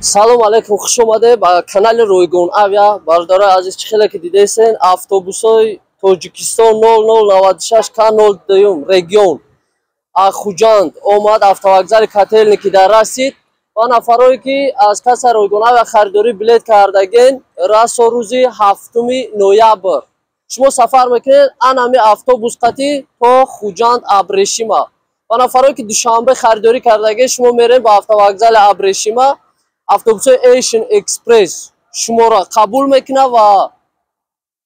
Салом алейкум, хуш омаде ба канали Ройгон Авиа. Бародарои азиз, чӣ хеле ки дидесен, автобусҳои Тоҷикистон 0096 К02 регион Хуҷанд омад, автовокзали Котельники дар расид ва нафарое ки аз касса Ройгон Авиа харидорӣ билет кардаген, расо рӯзи 7 ноябр шумо сафар мекунед анами автобус қатӣ то Хуҷанд Абрешима. Ва нафарое ки Душанбе харидорӣ кардаген, шумо мерем ба автовокзали Абрешима, автобусҳои Asian Express шуморо қабул мекунад ва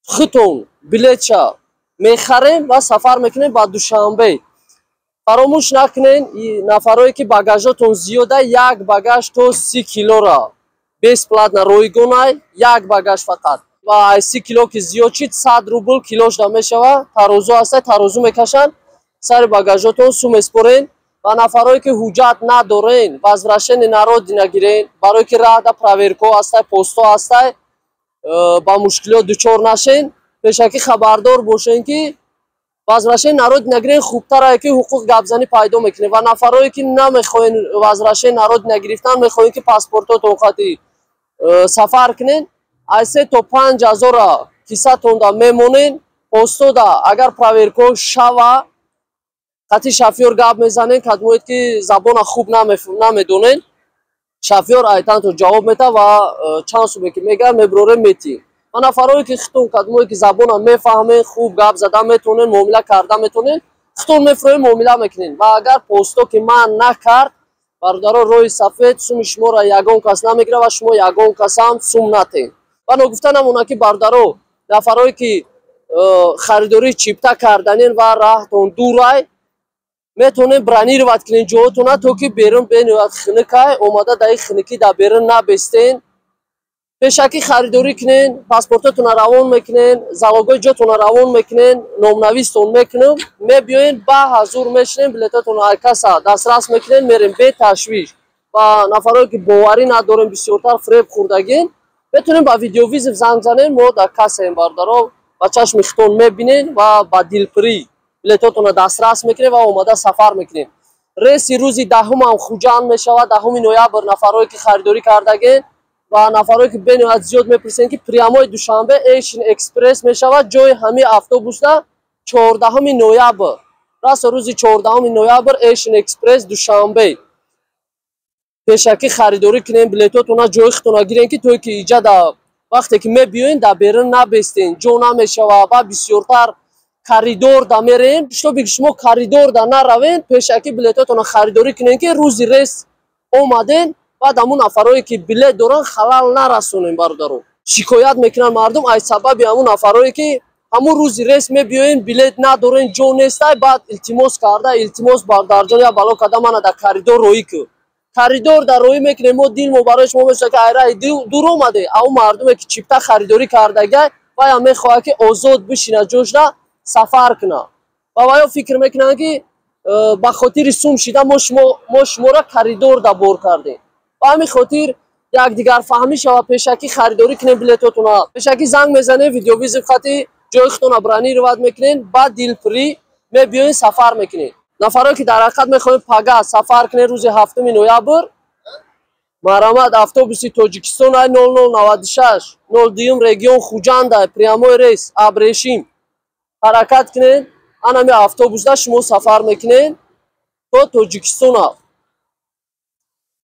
худтон билетша мехарем ва сафар мекунем ба Душанбе. Фаромӯш накунен, нафарое ки багажотон зиёда, як багаж то 30 килора бесплатно, ройгонай, як багаж фақат. Ва ай 30 кило ки зиёд шид, 100 рубл килошда мешава, тарозу ҳаста, тарозу мекашанд, сари багажотон сум меспорен. Ва нафарое ки ҳуҷҷат надорен, возвращение на родина гирен, барое ки раҳда проверка ҳастай, посто ҳастай, ба мушкилиёт дучор нашен, пешакӣ хабардор бошен ки возвращение на родина гирен хубтарае, ки ҳуқуқ гапзанӣ пайдо мекунед. Ва нафарое ки намехоҳен возвращение на родина гирифтан, мехоҳен ки паспортотон қати сафар кунен, аз 3 то 5 ҳазора кисатонда мемонен, постода агар проверка шава, қати шофёр гап мезанен, кадмоед ки забона хуб намедонен, шофёр айтанто ҷавоб мета ва чанд суме ки мегӯяд, мебирорем, метиҳем. Ва нафарое ки хитон кадмое ки забона мефаҳмен, хуб гап зада метавонен, муомила карда метавонен, хитон мефуроен, муомила мекунен. Ва агар посто ки ман накард, бародаро, роҳи сафед, суми шуморо ягон кас намегирад ва шумо ягон касам сум натен. Ва ногуфта намонад ки, бародаро, нафарое ки харидории чипта карданен ва раҳтон дурай, метавонем бронировать кунем ҷоотона, то ки берун бениҳоят хинукай, омада дар ин хинукӣ дар берун набестен. Пешакӣ харидорӣ кунен, паспортотона равон мекунен, залогои ҷотона равон мекунен, номнавистон мекунем, мебиёен, ба ҳазур мешинем, билетотона ай касса дастрас мекунен, мерем беташвиш. Ва нафарое ки боварӣ надорем, бисёртар фиреб хӯрдагин, метавонем ба видеовызов занг занем, мо дар кассаем, бародаро, ба чашми хитон мебинен ва ба дилпурӣ билетотонро дастрас мекунем ва омада сафар мекунем. Рейси рӯзи 10-ам Хуҷанд мешавад, 10 ноябр. Нафарое ки харидорӣ кардаген ва нафарое ки бениҳоят зиёд мепурсен ки прямой Душанбе Asian Express мешавад, ҷои ҳамин автобуса 14 ноябр, расо рӯзи 14 ноябр Asian Express Душанбе. Пешакӣ харидорӣ кунем, билетотона ҷои худтона гирем, ки тое ки иҷа да вақте ки мебиёен, дар берун набестен, ҷо намешавад ва бисёртар коридор да мерем. Чтобы шумо коридор да наравен, пешакӣ билетотонро харидорӣ кунем, ки рӯзи рейс омаден, баъд ҳамун нафарое ки билет доранд, халал нарасонем. Бародаро, шикоят мекунанд мардум аз сабаби ҳамун нафарое ки ҳамун рӯзи рейс мебиёен, билет надорен, ҷо нестай, баъд илтимос карда, илтимос, бародарҷон, я бало карда, мана дар коридор роҳӣ кӯ. Коридор дар роҳӣ мекунем, мо дилмо барои шумо мешавад, ки айраи дур омаде. Ав мардуме ки чипта харидорӣ кардагай, вая мехоҳад ки озод бишина, ҷошда сафар кунад, ва ваё фикр мекунанд, ки ба хотири сум шида мо шуморо коридор да бор кардем. Ба ҳамин хотир якдигарфаҳмӣ шава, пешакӣ харидорӣ кунем билетотона, пешакӣ занг мезанем, видеовызов хати ҷои худтона бронировать мекунем, баъд дилпурӣ мебиёен, сафар мекунем. Нафарое ки дар ҳақиқат мехоҳем пага сафар кунем, рӯзи 7 ноябр, марҳамат, автобуси Тоҷикистон ай 0096 02 регион Хуҷанда, прямой рейс Абрешим, ҳаракат кунед, анами автобусда шумо сафар мекунед то Тоҷикистона.